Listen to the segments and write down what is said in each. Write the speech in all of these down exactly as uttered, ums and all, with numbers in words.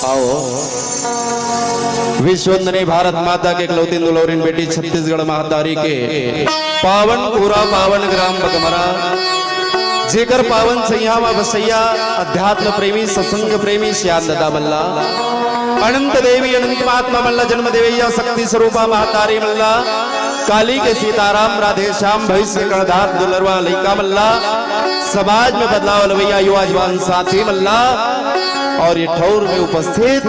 आओ, विश्ववंदनी भारत माता के इकलौती दुलौरिन बेटी छत्तीसगढ़ महतारी के पावन पूरा पावन ग्राम बगमरा, जेकर पावन सैया म बसैया अध्यात्म प्रेमी, सत्संग प्रेमी सियान ददा मल्ला, अनंत देवी अनंत महात्मा मल्ला, जन्म देवैया शक्ति स्वरूपा महतारी मल्ला, काली के सीताराम, राधे श्याम, भैंस के कर्णधार दुलरवा लइका मल्ला, समाज में बदलाव लवैया युवा जवान साथी मल्ला, और ये ठौर में उपस्थित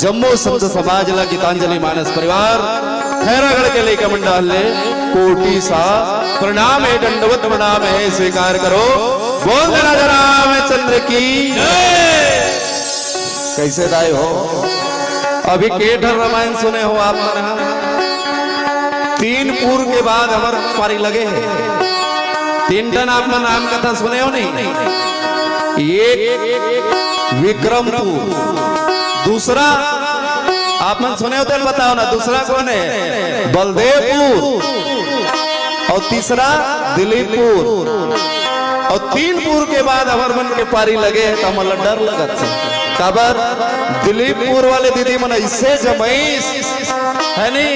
जम्मो संत समाज ला, गीतांजलि मानस परिवार, खैरागढ़ के लइका मंडल ले कोटि सा प्रणाम हे, दंडवत प्रणाम हे, स्वीकार करो। बोल दे राजा रामचंद्र की। कैसे दाई हो? अभी के ठन रामायण सुने हो आप मन ह? तीन पुर के बाद हमर पारी लगे हे। तीन ठन आप मन राम कथा सुने हो नहीं? एक विक्रमपुर, दूसरा आप मन सुने हो तेल बताओ ना, दूसरा कौन हे? बलदेवपुर, और तीसरा दिलीपपुर। और तीन पुर के बाद हमर मन के पारी लगे हे, त हमन ला डर लगत हे। काबर? दिलीपपुर वाले दीदी मन ऐसे जमैस, है नी?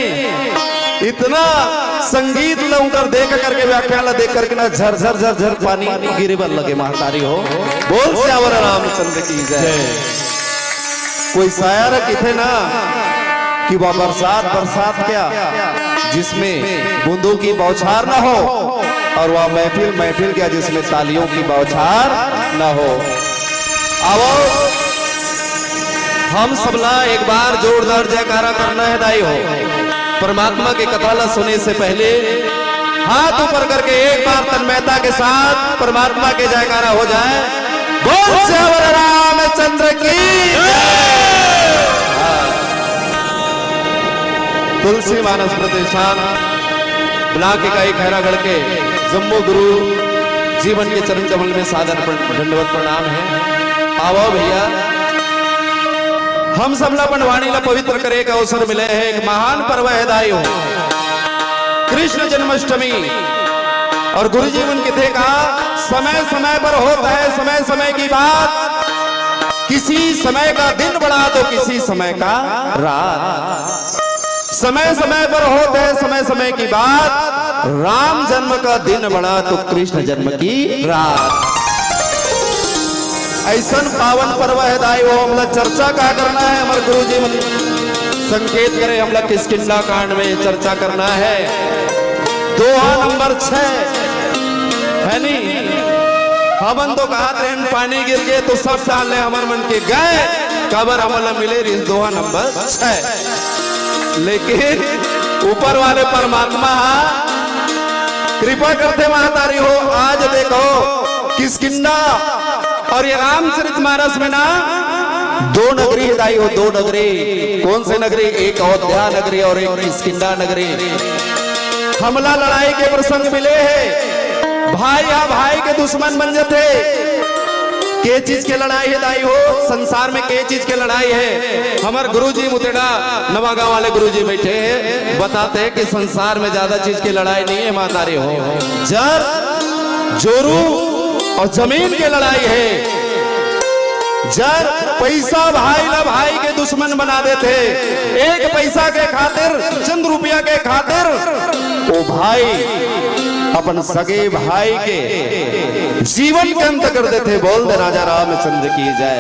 इतना संगीत ला उनकर देख करके, व्याख्यान ला देख करके ना झरझर झरझर पानी गिरे बर लगे महतारी हो। बोल सियावर रामचंद्र की जय। कोई शायर किथे ना कि वह बरसात बरसात क्या जिसमें बूंदों की बौछार ना हो, और वह महफिल महफिल क्या जिसमें तालियों की बौछार ना हो। आओ, हम सबला एक बार जोरदार जयकारा करना हे दाई हो। परमात्मा के कथा ला सुने से पहले हाथ ऊपर करके एक बार तन्मयता के साथ परमात्मा के जयकारा हो जाए। बोल सियावर रामचंद्र की। हाँ। तुलसी मानस प्रतिष्ठान ब्लॉक इकाई खैरागढ़ के जम्मो गुरु जीवन के चरण कमल में सादर प्र-, दंडवत प्रणाम हे। आवो भैया, हम सब ला अपन वाणी ला पवित्र करे का अवसर मिले हे। एक महान पर्व हे दाई हो, कृष्ण जन्माष्टमी। और गुरु जी मन किथे का समय समय पर होत हे, समय समय की बात, किसी समय का दिन बड़ा तो किसी समय का रात। समय समय पर होत हे समय समय की बात, राम जन्म का दिन बड़ा तो कृष्ण जन्म की रात। ऐसन पावन पर्व हे दाई हो, हमला चर्चा का करना हे, हमर गुरु जी मन संकेत करे, हमला किष्किंधा कांड में चर्चा करना हे। दोहा नंबर छह, है नी? हमन तो कहत रहेन पानी गिर गे तो सब डाल ले हमर मन के गए, काबर हमन ला मिले रिहिस दोहा नंबर छह। लेकिन ऊपर वाले परमात्मा हा कृपा करथे महतारी हो, आज देखो किष्किंधा और ये रामचरित मानस में ना दो नगरी हे दाई हो, दो नगरी। कौन से नगरी? एक अयोध्या नगरी और एक किष्किंधा नगरी। हमला लड़ाई के प्रसंग मिले हे, भाई हा भाई के दुश्मन बन जथे। के चीज के लड़ाई हे दाई हो? संसार में के चीज के लड़ाई हे? हमर गुरुजी मुतेड़ा नवागांव वाले गुरुजी बैठे हे, बताथे कि संसार में ज्यादा चीज के लड़ाई नहीं हे महतारी हो। जर, जोरू और जमीन के लड़ाई हे। जर पैसा भाई ला भाई के दुश्मन बना देथे, एक पैसा के खातिर, चंद रुपया के खातिर वो भाई अपन सगे भाई के जीवन के अंत कर देथे। बोल दे राजा रामचंद्र की जय।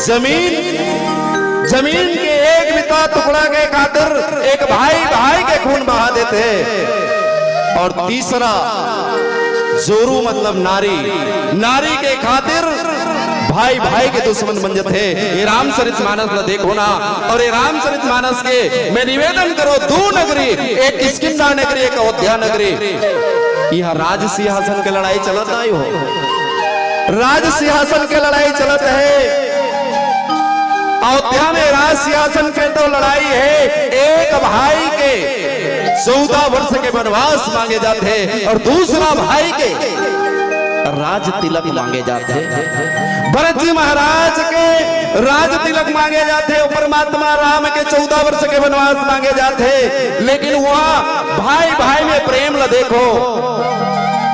जमीन, जमीन के एक बिता टुकड़ा के खातिर एक भाई भाई के खून बहा देथे। और तीसरा जोरू मतलब नारी, नारी के खातिर भाई भाई के दुश्मन बन जथे। ये रामचरित मानस ला देखो ना, और ये रामचरित मानस के मैं निवेदन करो, दो नगरी, एक किष्किंधा नगरी, एक अयोध्या नगरी। यहाँ राज सिंहासन के लड़ाई चलत हे हो, राज सिंहासन के लड़ाई चलत हे। अयोध्या में राज सिंहासन के तो लड़ाई हे, एक भाई के चौदह वर्ष के वनवास मांगे जाथे और दूसरा भाई के राज तिलक मांगे जाथे। भरत जी महाराज के राज तिलक मांगे जाथे, परमात्मा राम के चौदह वर्ष के वनवास मांगे जाथे, लेकिन वहां भाई भाई में प्रेम ला देखो।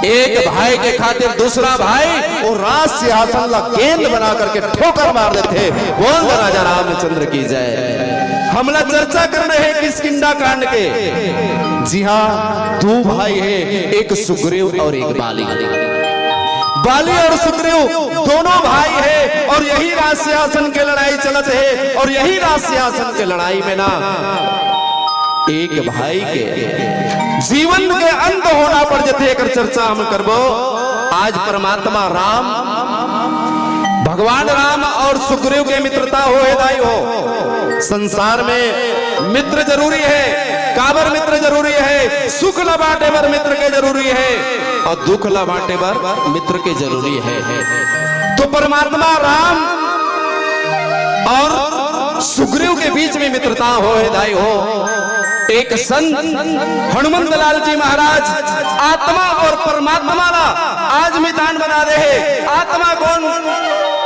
एक भाई के खातिर दूसरा भाई वो राज सिंहासन ला गेंद बना करके ठोकर मार देथे। बोल दे राजा रामचंद्र की जय। हमला चर्चा करना है किष्किंधा कांड के। जी हाँ, दो भाई है, एक सुग्रीव और एक बाली। बाली और सुग्रीव दोनों भाई है और यही राज सिंहासन के लड़ाई चलत है और यही राज सिंहासन के लड़ाई में ना एक भाई के जीवन के अंत होना पड़ जथे, एकर चर्चा हम करबो। आज परमात्मा राम, भगवान राम और सुग्रीव के मित्रता हो हे दाई हो। संसार में मित्र जरूरी है। काबर मित्र जरूरी है? सुख ला बांटे बर मित्र के जरूरी है और दुख ला बांटे बर मित्र के जरूरी है। तो परमात्मा राम और सुग्रीव के बीच में मित्रता हो हे दाई हो। एक संत हनुमंत लाल जी महाराज आत्मा और परमात्मा ला आज मितान बना दे हे। आत्मा कोन?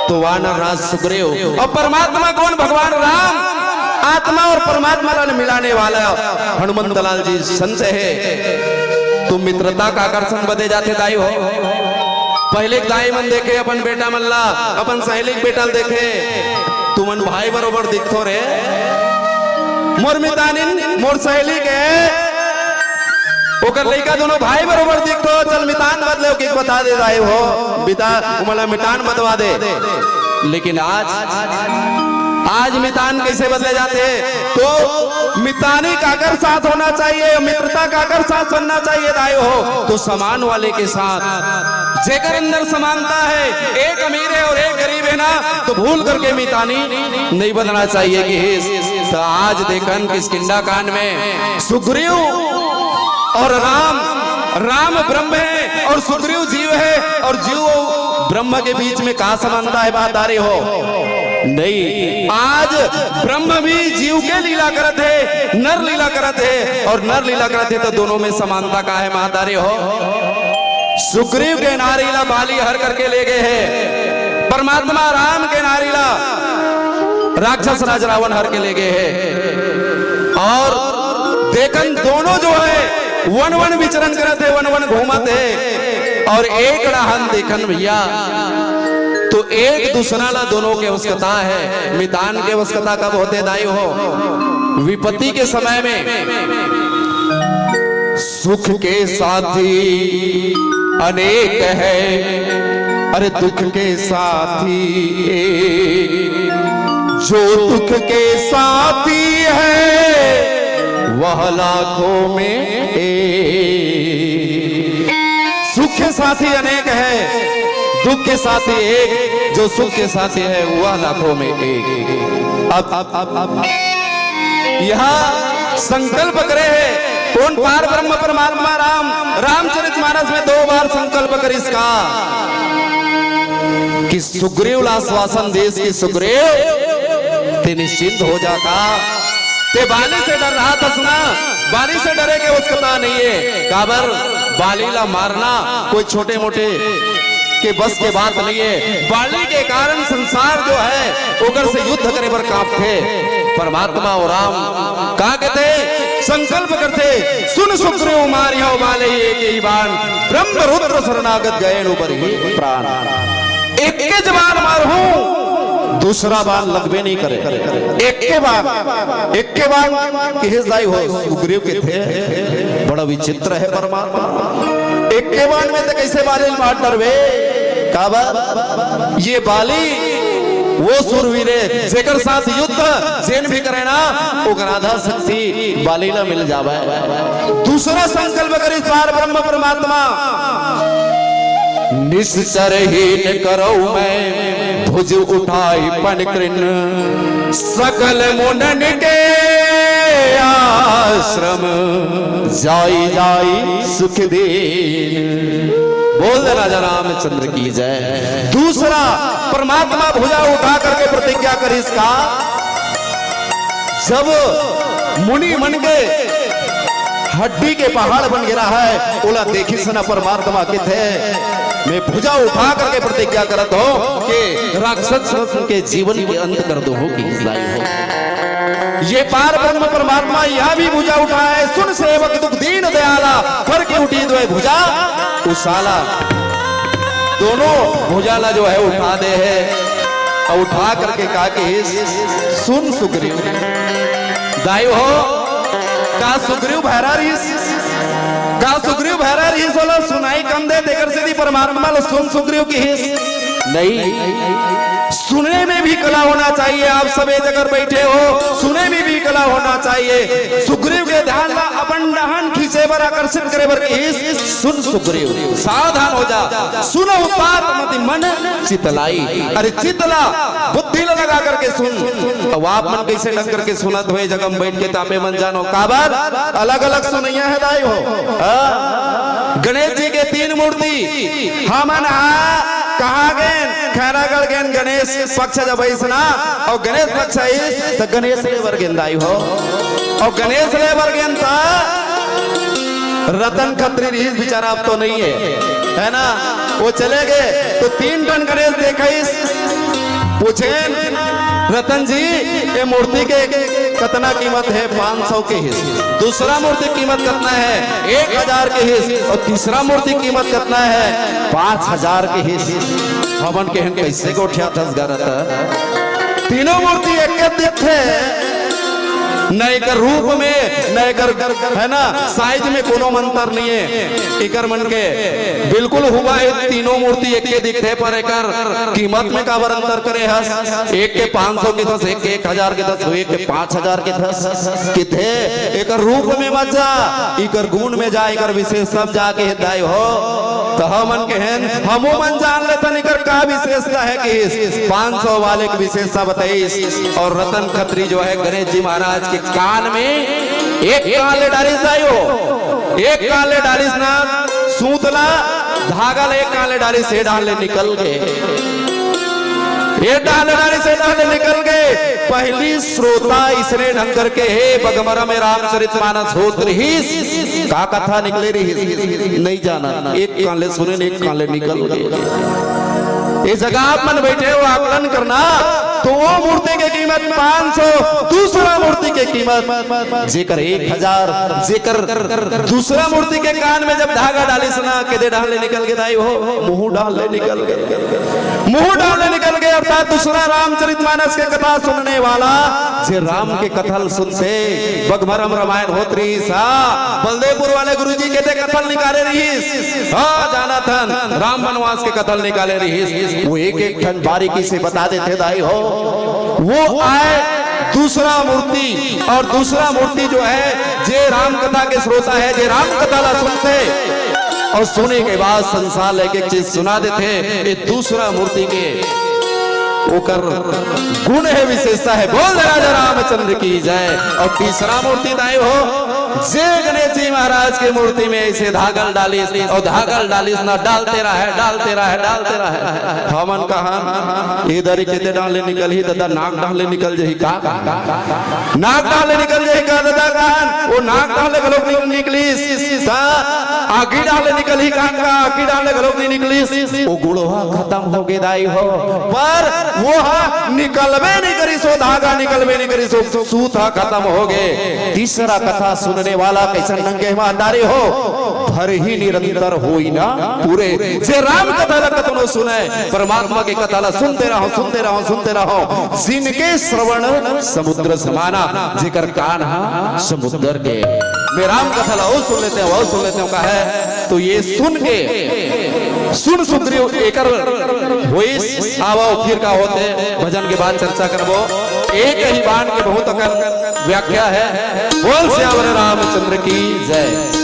तो वानर राज सुग्रीव। और परमात्मा कोन? भगवान राम। आत्मा और परमात्मा ला मिलाने वाला हनुमंत लाल जी संत है। तो मित्रता का आकर्षण बदे जाथे दाई हो। पहले दाई मन देखे अपन बेटा मन ला, अपन सहेली के बेटा ल देखे, तुमन भाई बरोबर दिखथो रे। मोर मितानिन, मोर सहेली के, ओकर लइका दोनों भाई बरोबर दिखथो। चल मितान बदले के बता दे दाई हो, बिता उमला मितान बतवा दे। लेकिन आज, आज मितान कैसे बदले जाते? तो मितानी काकर साथ होना चाहिए, मित्रता काकर साथ बनना चाहिए दाई हो? तो समान वाले के साथ। जेकर अंदर समानता है, एक अमीर है और एक गरीब है ना, तो भूल करके मितानी नहीं बनना चाहिए कि हे। तो आज देखन किष्किंधा कांड में सुग्रीव और राम, राम ब्रह्म है और सुग्रीव जीव है और जीव ब्रह्म के बीच में का समानता है, बात आ रही हो? नहीं। आज ब्रह्म भी जीव के लीला करत है, नर लीला करत है और नर लीला करत है, तो दोनों में समानता का है, बात आ रही हो? सुग्रीव के नारी ला बाली हर करके ले गए हैं, परमात्मा राम के नारी ला राक्षस राज रावण हर के ले गए हैं। और देखन दोनों जो है वन वन विचरण करत है, वन वन घूमत है। और एक रहन देखन भैया, तो एक दूसरा ला दोनों के आवश्यकता है। मितान के आवश्यकता कब होते दाई हो? विपत्ति के समय में। सुख के साथी अनेक है, अरे दुख के साथी एक। जो दुख के साथी है वह लाखों में एक। सुख के साथी अनेक है, दुख के साथी एक। जो सुख के साथी है वह लाखों में एक। अब, अब, अब, अब यह संकल्प करे है कौन? पार ब्रह्म परमात्मा राम। रामचरित मानस में दो बार संकल्प करिस का कि सुग्रीव ला आश्वासन देस कि सुग्रीव ते निश्चिंत हो जा का, ते बाली से डर रहा था सुना, बाली से डरे के आवश्यकता नहीं है। काबर बाली ला मारना कोई छोटे मोटे के बस के बात नहीं है। बाली के कारण संसार जो है ओकर से युद्ध करे बर कांपथे। परमात्मा और राम का कहते, संकल्प करते, सुन सुग्रीव मारियो बाली एक ही बाण, ब्रह्म रुद्र शरणागत गए नु बरही प्राण। एक के जबान मारहूं, दूसरा बाण लगबे नहीं करे। एक के बाण, एक के बाण किहिस दाई हो, सुग्रीव के थे, बड़ा विचित्र है परमात्मा। एक के बाण में तो कैसे बाली मार डरवे? काबर ये बाली वो सूरवीर है जेकर साथ युद्ध जेन भी करे ना, ओकर आधा शक्ति बाली ला मिल जावे। दूसरा संकल्प करिस पार ब्रह्म परमात्मा, निश्चर हीन करौ मैं भुज उठाई पन कृन, सकल मुनन के आश्रम जाई जाई सुख दीन। बोल दे राजा रामचंद्र की जय। दूसरा परमात्मा भुजा उठा करके प्रतिज्ञा करिस का, जब मुनि मन के हड्डी के पहाड़ बन गिरा है, ओला देखिस ना परमात्मा किथे, मैं भुजा उठा करके प्रतिज्ञा करत हो कि राक्षस के जीवन के अंत कर दो हो कि लाई हो। ये पार ब्रह्म परमात्मा यह भी भुजा उठाए, सुन सेवक दुख दीन दयाला, फरके उठी द्वै भुजा उसाला। दोनों भुजा ला जो है उठा दे हे, अउ उठा करके का किहिस, सुन सुग्रीव। दाई हो, का सुग्रीव भैरा रहिस? का सुग्रीव भैरा रहिस? ओला सुनाई कम दे, तेकर सेती परमात्मा ला सुन सुग्रीव किहिस? नहीं। सुनने में भी कला होना चाहिए। आप सब ए जगह बैठे हो, सुने में भी कला होना चाहिए। सुग्रीव के ध्यान ला अपन डहन खींचे बर, आकर्षित करे बर किहिस, सुन सुग्रीव, सावधान हो जा। सुनहु तात मति मन चितलाई। अरे चित ला, बुद्धि ला लगा करके सुन। अब आप मन कैसे ढंग करके सुनत हो, ए जगह में बैठ के, त आपे मन जानो काबर अलग-अलग सुनइया हे दाई हो। हाँ? गणेश जी के तीन मूर्ति, हमन हा कहाँ गेन? खैरागढ़ गेन गणेश पक्ष जब आइस ना, अउ गणेश पक्ष आइस त गणेश ले बर गेन दाई हो। अउ गणेश ले बर गेन त रतन खत्री रहिस बेचारा, अब तो नहीं है, है ना? वो चले गए तो तीन ठन गणेश देखाइस, पूछेन, रतन जी, ये मूर्ति के कतना कीमत हे? पाँच सौ किहिस। दूसरा मूर्ति कीमत कतना हे? एक हजार किहिस। अउ तीसरा मूर्ति कीमत कतना हे? पाँच हजार किहिस। हमन केहेन, कैसे गोठियाथस गा रतन? तीनों मूर्ति एके दिखथे, न एकर रूप में, न एकर, है ना, size में कोनो अंतर नहीं है। एकर मन के बिल्कुल हुआ है, तीनों मूर्ति एके दिखथे, पर एकर कीमत में काबर अंतर करे हस? एक के पाँच सौ किथस, एक के एक हजार किथस, एक के पाँच हजार किथस। किथे एकर रूप में मत जा, एकर गुण में जा, एकर विशेषता में जाके हे दाई हो। त हमन केहेन, हमू मन जान लेथन एकर का विशेषता हे किहिस। पाँच सौ वाले के विशेषता बताइस। अउ रतन खत्री जो हे गणेश जी महाराज के कान में एक कान ले डारिस दाई हो, एक कान ले डारिस ना, सूत ला, धागा ले एक कान ले डारिस, ए डाहन ले निकल गे, ए डाहन ले डारिस, ए डाहन ले निकल गे। पहिली श्रोता इसने ढंग करके हे बघमरा में रामचरित मानस होत रहिस, का कथा निकले रहिस, नहीं जाना। एक कान ले सुनेन, एक कान ले निकल गे। ए जगह आप मन बैठे हो, आकलन करना, त वो मूर्ति के कीमत पाँच सौ, दूसरा मूर्ति के कीमत जेकर एक हजार, जेकर दूसरा मूर्ति के कान में जब धागा डालिस ना, केदे डाहन ले निकल गे दाई हो, मुहूं डाहन ले निकल गे। मुहूं डाहन ले निकल गे, अर्थात दूसरा रामचरित मानस के कथा सुनने वाला, जे राम के कथा ल सुनथे, बघमरम रामायण होत रहिस, हाँ, बलदेवपुर वाले गुरुजी केदे कथा ल निकाले रहिस, हाँ, जानथन, राम वनवास के कथा ल निकाले रहिस, वो एक एक ठन बारीकी से बता देथे दाई हो। वो आय दूसरा मूर्ति, अउ दूसरा मूर्ति जो हे, जे राम कथा के श्रोता हे, जे राम कथा ला सुनथे अउ सुने के बाद संसार ल एक एक चीज सुना देथे, ये दूसरा मूर्ति के ओकर गुण हे, विशेषता हे। बोल दे राजा रामचंद्र की जय। अउ तीसरा मूर्ति दाई हो, जे गणेश जी महाराज के मूर्ति में ऐसे धागा ल डालिस, अउ धागा ल डालिस ना, डालते रहे, डालते रहे, डालते रहे। हमन कहन, ए दरी केदे डाहन ले निकलही, ददा नाक डाहन ले निकल जही का? नाक डाहन ले निकल जही का ददा कहन? वो नाक डाहन ले घलोक नइ निकलिस, त आँखी डाहन ले निकलही का? आँखी डाहन ले घलोक नइ निकलिस। वो गुड़वा खतम होगे दाई हो, पर वो हा निकलबे नइ करिस, वो धागा निकलबे नइ करिस, वो सूत हा खतम होगे। तीसरा कथा सुनने वाला कइसन नंगे ईमानदारी हो, भर ही निरंतर होई ना पूरे। जे राम कथा ला कतनो सुने, परमात्मा के कथा ला सुनते रहो, सुनते रहो, सुनते रहो। जिनके श्रवण समुद्र समाना, जेकर कान हा समुद्र के। मैं राम कथा ला अउ सुन लेते हो, अउ सुन लेते हो, का हे? तो ये सुन के, सुन सुग्रीव एकर होइस, आवो फिर का होथे, भजन के बाद चर्चा करबो। एक ही बाण के बहुत अकन व्याख्या हे। बोल सियावर रामचंद्र की जय।